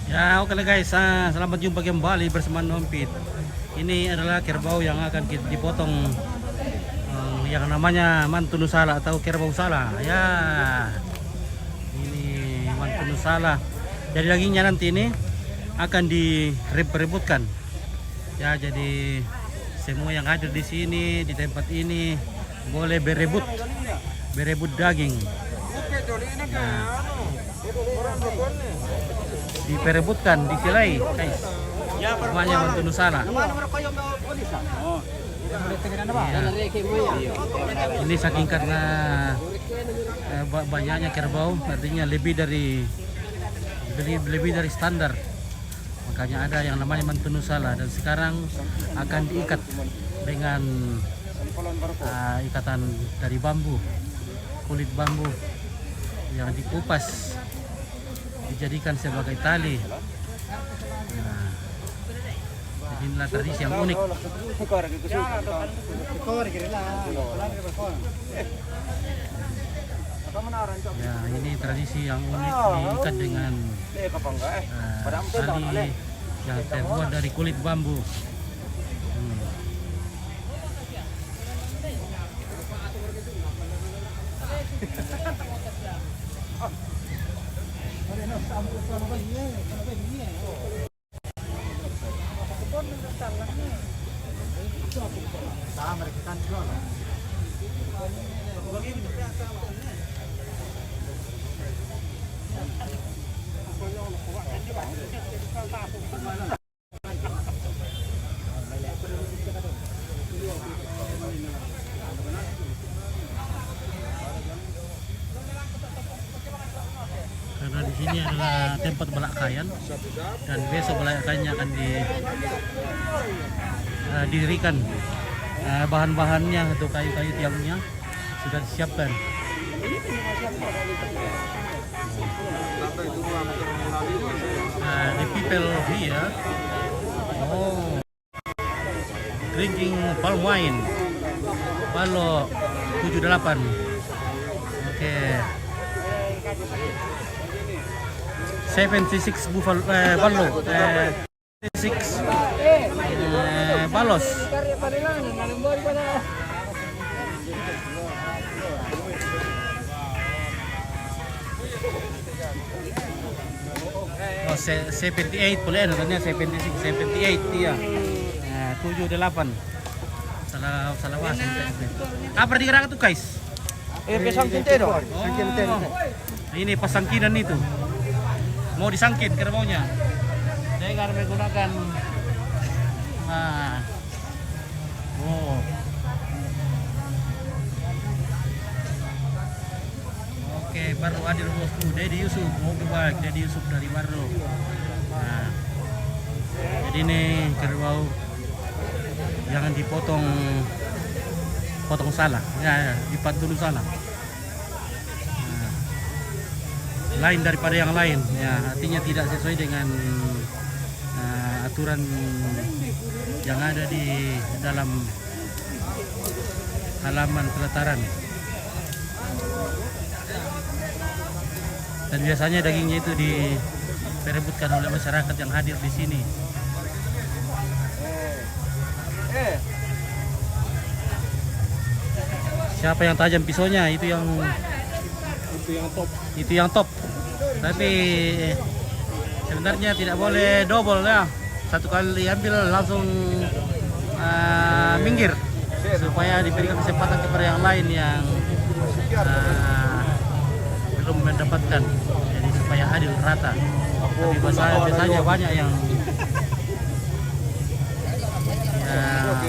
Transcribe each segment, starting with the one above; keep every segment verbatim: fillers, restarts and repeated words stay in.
Ya, oke lah guys, ah, selamat jumpa kembali bersama Nompit. Ini adalah kerbau yang akan kita dipotong, eh, yang namanya mantunu sala atau kerbau sala. Ya, ini mantunu sala. Jadi dagingnya nanti ini akan direbut-rebutkan. Ya, jadi semua yang hadir di sini, di tempat ini, boleh berebut, berebut daging. Nah, diperebutkan, disilai, guys. Namanya mantunu sala. Iya. Ini saking karena, eh, ba-, banyaknya kerbau, artinya lebih dari, lebih, lebih dari standar. Makanya ada yang namanya mantunu sala dan sekarang akan diikat dengan, ah, ikatan dari bambu, kulit bambu yang dikupas, dijadikan sebagai tali. Nah, jadi inilah tradisi yang unik. Ya, ini tradisi yang unik, diikat dengan, eh, tali yang terbuat dari kulit bambu. Hmm. Karena di sini adalah tempat balakayan dan besok balakayannya akan di, eh, didirikan, eh, bahan-bahannya atau kayu-kayu tiangnya sudah disiapkan. Nah, the people here, oh, drinking palm wine. Ballo tujuh delapan. Oke. Seventy six Buffalo, eh, Ballo, eh, six, eh, Ballos. Oh, se-, seventy eight pole, ano, tanya seventy six, seventy eight, iya. Eh, tujuh delapan. Salah, salah bahasa. Apa di gerak tu, guys? Eh, pasangkin teh, dong. Oh. Ini pasangkinan itu. Mau disangkin kerbaunya. Dengan menggunakan, ah, oh. Oke, baru hadir bosku, Dedi Yusuf. Oke, baik, Dedi Yusuf dari Barlo. Nah, jadi ini kerbau jangan dipotong, potong salah. Ya, ya, dipantun salah. Nah, lain daripada yang lain. Ya, artinya tidak sesuai dengan, eh, aturan yang ada di dalam halaman pelataran. Dan biasanya dagingnya itu diperebutkan oleh masyarakat yang hadir di sini. Siapa yang tajam pisaunya, itu yang, itu yang top. Itu yang top. Tapi sebenarnya tidak boleh double, ya. Satu kali ambil langsung, eh, minggir, supaya diberikan kesempatan kepada yang lain yang, eh, belum mendapatkan. Jadi supaya adil rata. Tapi biasa-, biasanya banyak yang, yang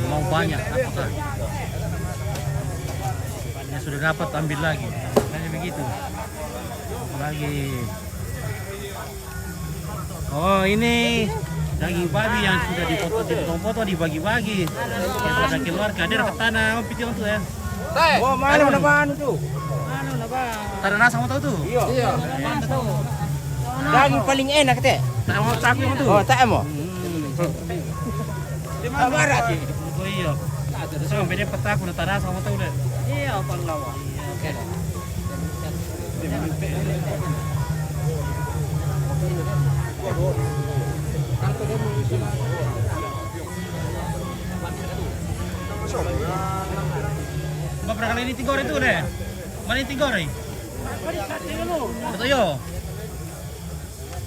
mau banyak, apakah yang sudah dapat ambil lagi. Biasanya begitu. Lagi. Oh, ini daging babi yang sudah dipotong, dipotong-potong, dibagi-bagi kepada keluarga. Dia dapat tanah, oh, piti untuk, ya. Oh, mana, mana, mana tu? Tanah nasa mau tahu tu? Iya. Iya. Daging paling enak teh. Tak mau, tak mau tu. Oh, tak mau. Hmm. Di mana? Barat. Oh, iya. Sampai dia peta, aku dah tanah sama tahu deh. Iya, apa lawan? Oke. Dah. Di mana? Ba, berapa kali ini tiga orang itu deh? Mana ini tiga orang? Betul yo.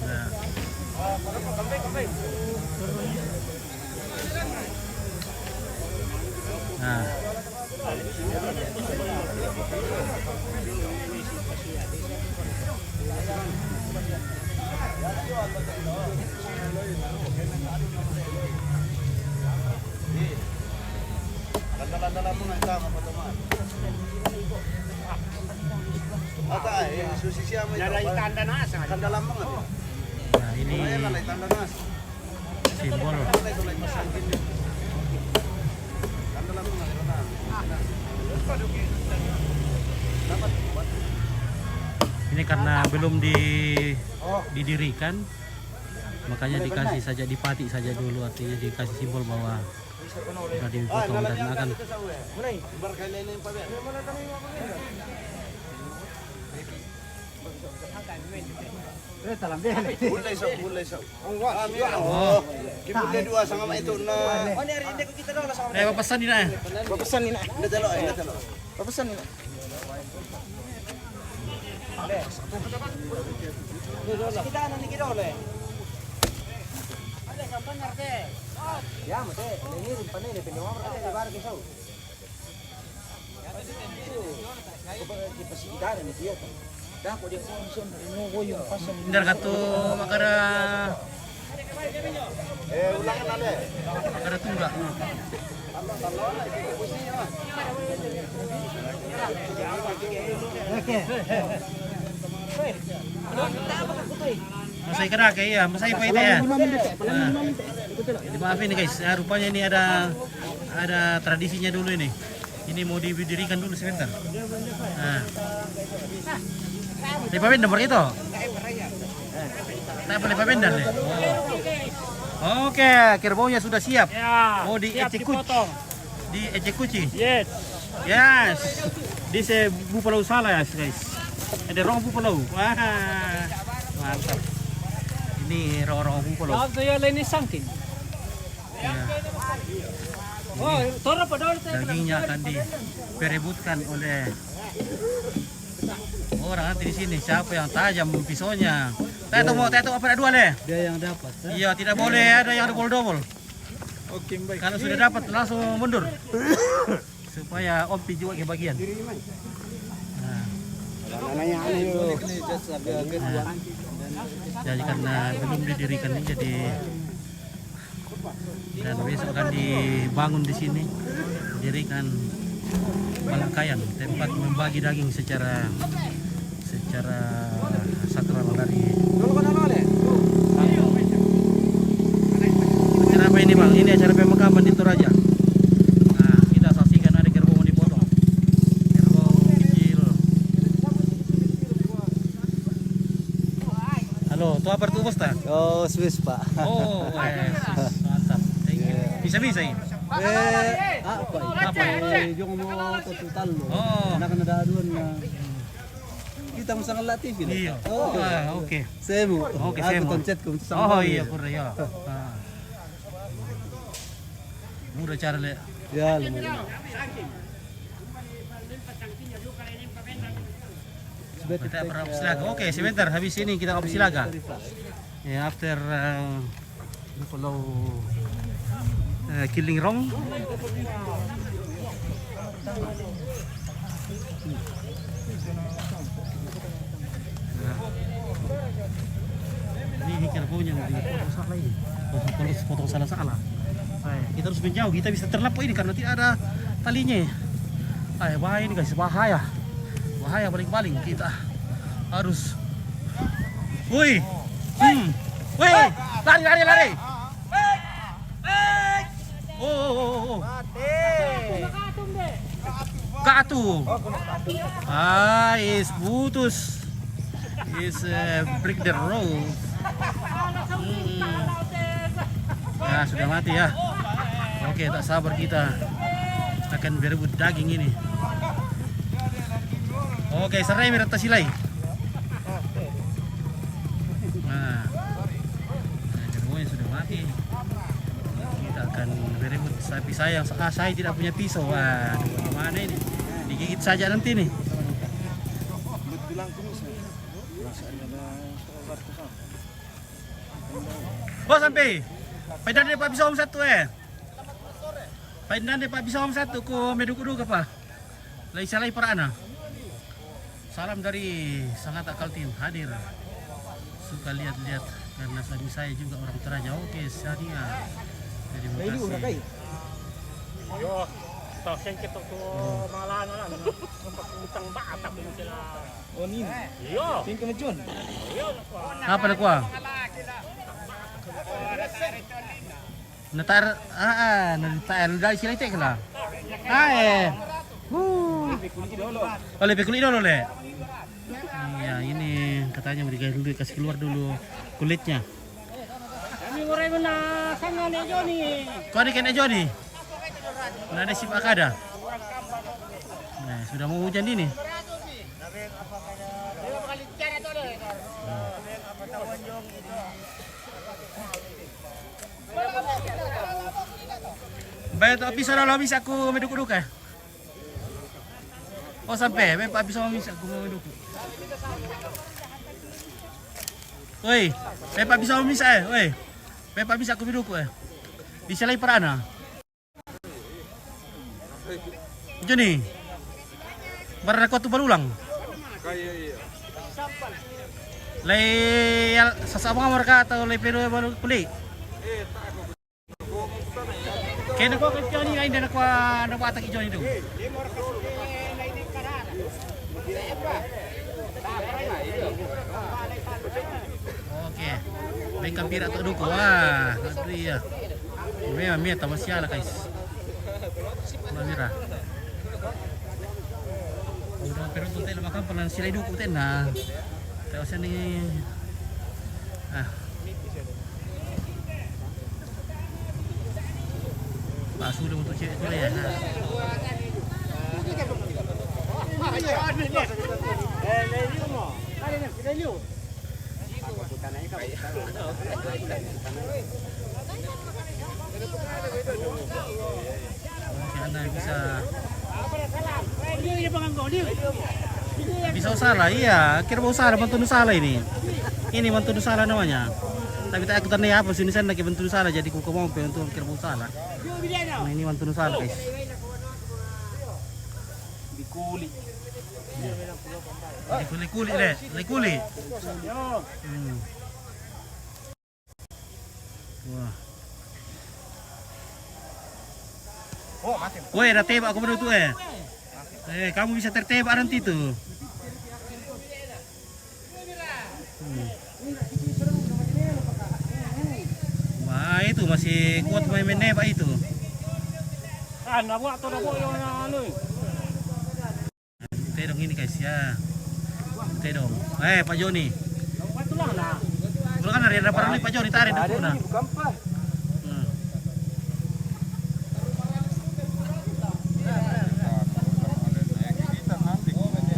Nah. Nah. Ata, eh, susi siya may Lalay tanda na sa. Kanda lamang, ano? Nah, ini simbol. Ini karena belum di, didirikan, makanya dikasih saja, dipatik saja dulu, artinya dikasih simbol bahwa sudah dipotong dan akan. Bulay sa, bulay sa. Ah, mira, oh. Kibulay dua sa nga ito na. Eh, papasan nila. Papasan nila. Nadalo, eh, nadalo. Papasan nila. Kita na ni Kidole. Ya, mate. Ini rin pa nila, pinawawala ka, ibarat ka sa. Ndar katu makara, makara tungga. Masay ka na kaya, masay pa ito ya. Ah. Di ba, Afin, guys, ah, rupanya ini ada, ada tradisinya dulu ini. Ini mau didirikan dulu sebentar. Nah. Di Pabenda itu. Tak boleh Pabenda nih. Oh. Oke, kerbaunya sudah siap. Ya, mau siap diecekuci. Dipotong. Dieksekusi. Yes. Yes. This is buffalo salah ya, guys. Ada rong buffalo. Wah. Mantap. Ini rong-rong buffalo. Langsung ya, ini sangking. Ya. Oh, ini toro padahal saya dagingnya akan diperebutkan oleh orang nanti di sini. Siapa yang tajam pisaunya? Teh, tunggu, teh, tunggu, apa ada dua, Le? Dia yang dapat, eh? Iya, tidak boleh ada yang double-double. Oke, baik. Kalau sudah dapat, langsung mundur. Supaya Om Pi juga kebagian. Nah. Nah, jadi karena belum didirikan ini, jadi, dan besok akan dibangun di sini, dirikan pelangkaian, tempat membagi daging secara secara sakral dari acara apa ini, Bang? Ini acara pemakaman di Toraja. Nah, kita saksikan ada kerbau mau dipotong. Kerbau kecil. Halo, tu apa tu, Bos, ta? Oh, Swiss, Pak. Oh, eh, Swiss. Mantap. Thank you. Iya. Bisa-bisa ini. Eh, apa ini? Apa ini? Eh, yung mga total, no? Oh. Anak na dadun na. Kita mo sa kala T V, no? Iya. Oh, ah, oke. Semu. Oke, aku semu. Toncet ko sa. Oh, iya, kura, iya. Ah. Mura cara le. Ya, lumayan. Kita para Opsilaga. Oke, sebentar habis ini kita Opsilaga. Ya, after, uh, Buffalo, eh, Killing Rong. Nah. Ini, ini kerbaunya mau dipotong salah ini. Potong, potong, potong salah-salah. Eh, kita harus menjauh. Kita bisa terlapor ini karena tidak ada talinya. Eh, bahaya ini, guys, bahaya. Bahaya, paling-paling kita harus. Woi. Hmm. Woi, lari, lari, lari. Oh, oh, oh, oh. Katu. Ah, is putus. Is, eh, break the rule. Hmm. Ya, sudah mati ya. Oke, tak sabar kita akan berebut daging ini. Oke, serai merata silai. Nah. Kita akan berebut sapi saya. Ah, saya tidak punya pisau. Wah, bagaimana ini? Digigit saja nanti nih. Oh, sampai. Paidan dia Pak bisa om satu eh. Paidan dia Pak bisa om satu ko meduku duka pa. Lai salai parana. Salam dari Sangat Akal Team hadir. Suka lihat-lihat karena suami saya juga orang Toraja. Oke, Sania. Terima kasih. Yo, tau sengke to ko malana la. Nampak utang ba atap ini sila. Oh, ini. Iyo. Sengke majon. Iyo. Apa na kuwa? Natar, ah, ah, natar dari sila itek la. Ah, eh. Huh. Oleh pekuli dulu le. Iya, ini katanya mau dikasih dulu, kasih keluar dulu kulitnya. Kami orang mana sana nih Joni. Kau ni kena Joni. Nah, ada sip akada. Nah, sudah mau hujan ini. Baik, tapi saudara bisa aku meduk-duk eh. Oh, sampai, baik, Pak bisa misa aku meduk. Oi, baik, Pak bisa misa eh, oi. Baik, Pak bisa aku meduk eh. Di selai perana. Joni. Barang aku tu barulang. Lai ya, sasa abang mereka atau lai pedo baru kuli. Kena ko ke Joni lain dan aku, ah, nak buat tak Joni tu. Oke. Baik kampira tu duku. Wah, aduh iya. Mea, mea, tawa siala, guys. Mea mira. Udah, pero tu tela makan pelan silai duku tena. Tawa sini. Ah. Pak, sudah untuk cewek tu ya. Oke, anda bisa. Bisa usala, iya. Kira bau sala, bantu nu sala ini. Ini bantu nu sala namanya. Tapi tak aku tanya apa sini sana ke bantu nu sala, jadi ku kemau pe untuk kira bau sala. Nah, ini bantu nu sala, guys. Di kuli. Iya. Di kuli-kuli, le. Di kuli. Hmm. Wah. Woi, ada tembak aku baru tu eh. Eh, kamu bisa tertembak nanti tu. Hmm. Wah, itu masih kuat main-main nembak itu. Ah, nabok tu, nabok yang anu. Tedong ini, guys, ya. Tedong. Eh, Pak Joni. Pulang kan dari ada parang ni Pak Joni, tarik dulu nah. Hmm.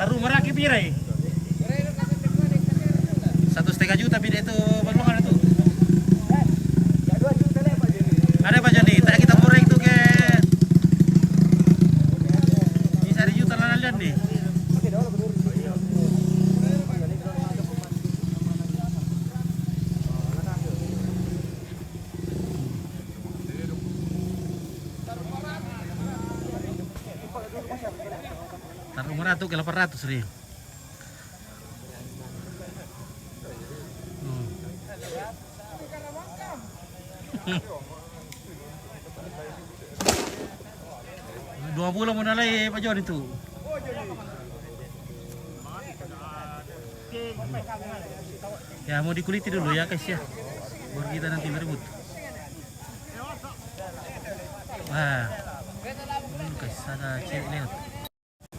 Taruh meraki pirai. Satu setengah juta bida itu, Bang Luhar itu. Ada Pak Joni, tak kita murah itu ke. Ini sehari juta lah lihat nih. Taruh murah tuh ke delapan ratus ribu. Hmm. Dua bulan mau nalai Pak Joni tu. Ya, mau dikuliti dulu ya, guys, ya. Baru kita nanti berebut. Wah. Ini, guys, ada cewek lewat.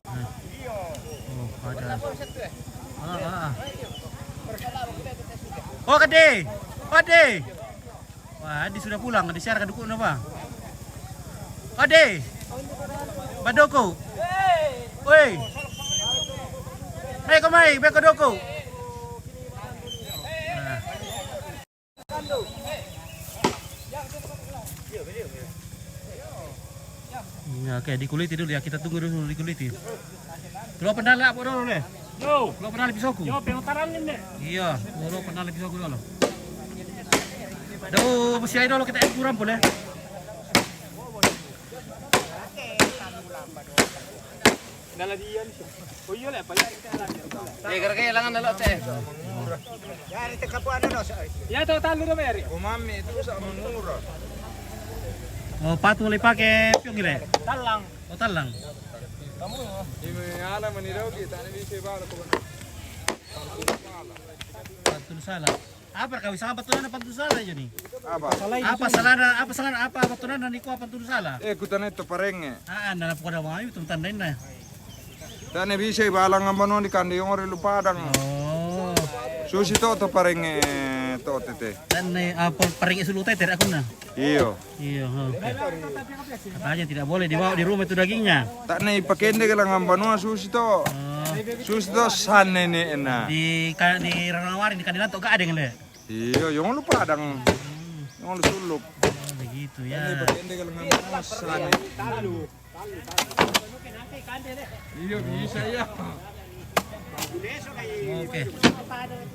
Nah. Oh, ada. Ah, ah, ah. Oh, Kade. Kade. Wah, Adi sudah pulang. Adi siar ka duku napa? Adi. Badoko. Woi. Hei, kemai, beko doko. Nah. Ya, oke, dikuliti dulu ya, kita tunggu dulu dikuliti. Kalau pernah lah, apa dulu deh? Yo, kalau pernah lebih soku. Yo, pengetaran ini. Iya, kalau pernah lebih soku dulu. Duh, mesti aja dulu kita kurang boleh. Dalam dia ni. Oh iya lah, apa ya? Eh, kira-kira langan dulu teh. Ya, itu kapuan dulu. Ya, tahu tahu dulu, Mary. Oh, mami itu sama murah. Oh, patu mulai pakai piong gile. Talang. Oh, talang. Ini anak meniru kita, ini bisa bawa ke mana? Patu salah. Apa kau sama patu nana patu salah aja nih? Apa? Apa salah, apa salah, apa patu nana nih, kau patu salah? Eh, kutana itu parenge. Ah, nana pokoknya mau itu tanda ini. Tane bisa balang ambano di kande yongore lu padang. Oh. Susi to to parenge to tete. Dan apa parenge sulu tete aku na. Iyo. Iyo, ha. Katanya tidak boleh dibawa di rumah itu dagingnya. Tak ne pakende ke langan banua susi to. Oh. Susi to sane ne ena. Di ka-, di Ranawari, di kandilan to gak ada ngele. Iyo, yang lu padang. Hmm. Yang lu suluk. Oh, begitu ya. Ini pakende ke langan banua sane. Iyo, bisa ya. Oke.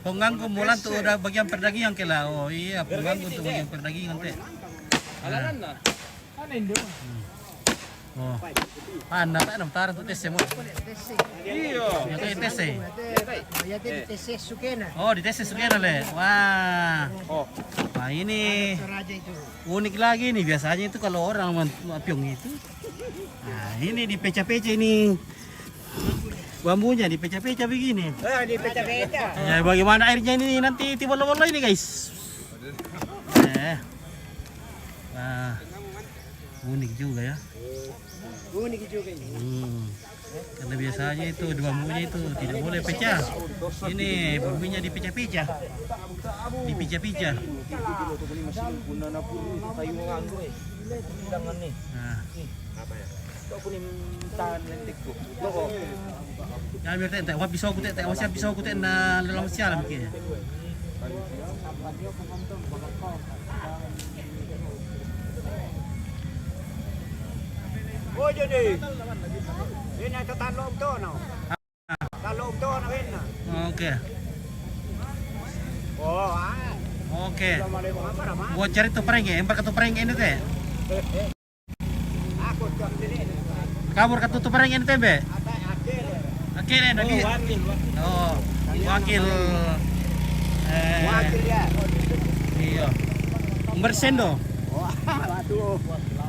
Pengganggu mulan tuh udah bagian perdagingan ke lah. Oh iya, pengganggu tuh bagian perdagingan teh. Nah. Hmm. Oh. Anda tak enam taran tuh tes semua. Iyo. Ya kayak tes eh. Ya, di tes sukena. Oh, di tes sukena le. Wah. Oh. Wah, ini unik lagi nih. Biasanya itu kalau orang men-, piong itu. Nah, ini dipeca-peca ini. Bambunya dipeca-peca begini. Eh, dipeca-peca. Ya, bagaimana airnya ini nanti tibolo-bolo ini, guys? Eh. Wah, unik juga ya. Unik juga ini. Hmm. Karena biasanya itu di bambunya itu tidak boleh pecah. Ini bambunya dipeca-peca. Dipeca-peca. Nah. Apa ya? Kau punya tahan lentikku. Tuh. Ya, biar teh, teh, wapi soku teh, teh, wapi soku teh, na dalam siaran ke. Oh, jadi. Ini kita talong to, no. Talong to, no, ini. Oke. Oh, ah. Oke. Assalamualaikum, apa, Rama? Buat cari tuh prank ya, empat ke tuh prank ini teh. Kabur katutup orang ini tembe. Akhirnya nabi. Oh, wakil. Eh, wakil ya. Iya. Bersendo. Wah, waduh.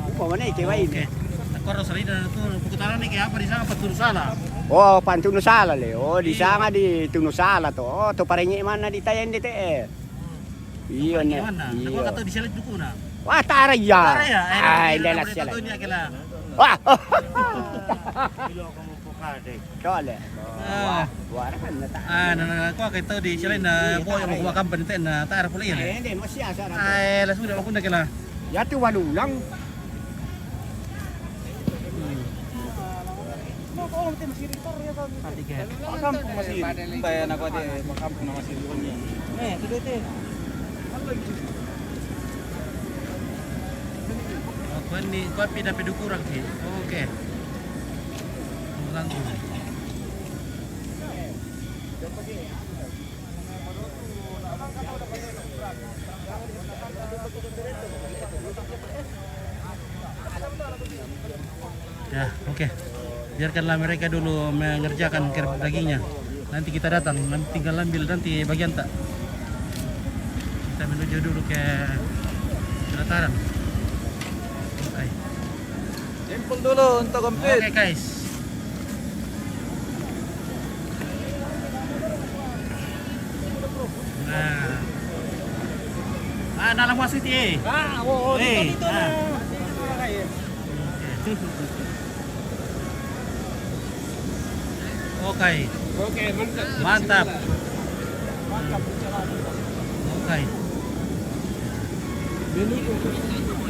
Apa mana itu, Wai? Oke. Takor sali dan itu putaran nih kayak apa di sana, Pantun Salah. Oh, Pantun Salah le. Oh, di sana di Tunu Salah tuh. Oh, tuh parengnya mana di Tayan D T E. Iya, nek. Iya. Aku kata di sini duku na. Wah, tara ya. Tara ya? Eh, ah, ini lah sialan. Wah. Kau le. Ah. Wah, kan tak. Ah, nah, nah, aku kata di sini na, aku yang mau makan benten na, tara pula ya. Eh, ini masih asal. Ah, langsung dah aku nak kela. Ya tu walulang. Makampung masih. Entah ya, nak kuat ya, makampung masih. Eh, tu dia teh. Kuat ni, kuat pindah pedu kurang sih. Oke. Kurang tu. Ya, oke. Biarkanlah mereka dulu mengerjakan kerep dagingnya. Nanti kita datang, nanti tinggal ambil nanti bagian tak. Kita menuju dulu ke pelataran. Oke. Jempol dulu untuk komplit. Oke, guys. Nah. Ah, dalam wasit eh. Ah, oh, oh, eh, itu, itu, ah. Nah. Oke. Oke, mantap. Mantap. Mantap. Oke.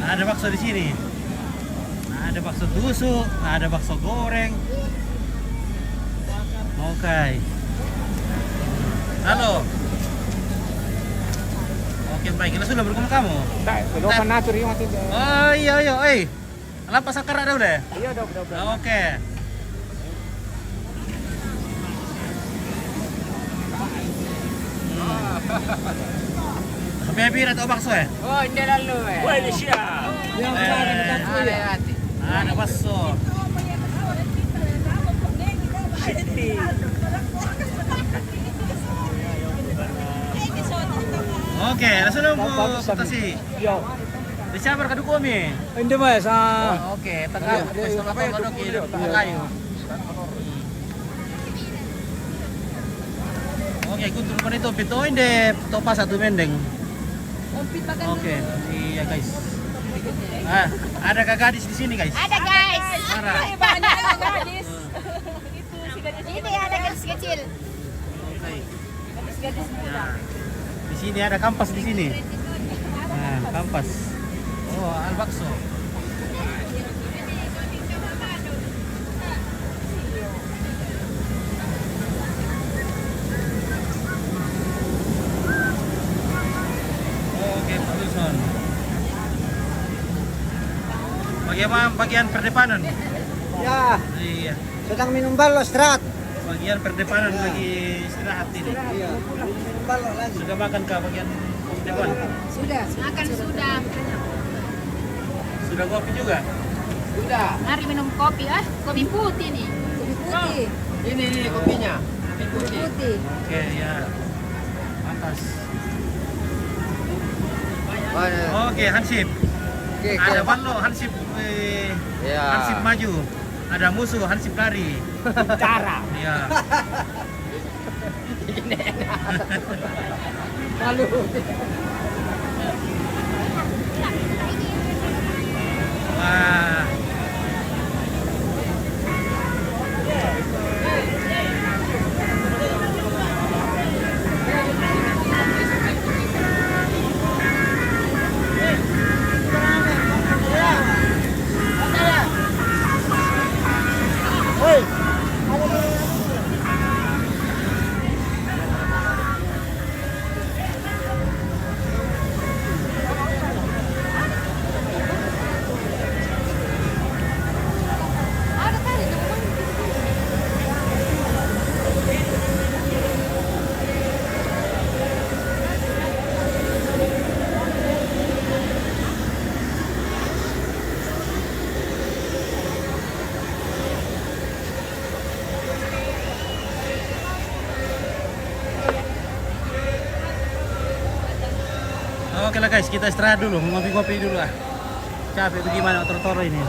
Ada bakso di sini. Ada bakso tusuk, ada bakso goreng. Oke. Halo. Oke, baik. Kita sudah bertemu kamu. Tak, belum kan atur yang waktu itu. Oh, iya, iya. Eh. Lampa sakara' dau le? Iya, dau, dau, dau. Ah, oke. Hmm. Tapi happy na to bakso, eh? Oh, hindi lalo, eh. Wah, ini siya. Eh, ada bakso. Oke, langsung po, Tasi. Iya. Di siya, barkadu kami. Hindi, Mas. Ah, oke, taga, iya, gusto iya, ka pa iya, manok, iya, iya, kayo. Oke, guntur pa nito, pito, hindi, to pa sa tumendeng. Oke, iya, guys. Ah, ada ka gadis di sini, guys? Ada, guys. Ada. Ay, banyak gadis. Itu si gadis. Ini ada gadis kecil. Oke. Gadis-gadis muda. Nah, di sini ada kampas di sini. Nah, kampas. Oh, albakso. Oke, Pak Wilson. Bagaimana bagian perdepanan? Ya. Iya. Sedang minum ballo, istirahat. Bagian perdepanan lagi istirahat ini. Iya. Minum ballo lagi. Sudah makan kah bagian depan? Sudah. Makan sudah. Sudah kopi juga? Sudah. Mari minum kopi, ah. Kopi putih nih. Kopi putih. Ini, ini kopinya. Kopi putih. Putih. Oke, ya. Pantas. Mana? Oke, hansip. Oke, oke. Ada ballo, hansip, eh, ya. Hansip maju. Ada musuh, hansip lari. Cara. Iya. Lalu. Wah. Oke lah guys, kita istirahat dulu, ngopi-ngopi dulu lah. Capek bagaimana toro-toro ini.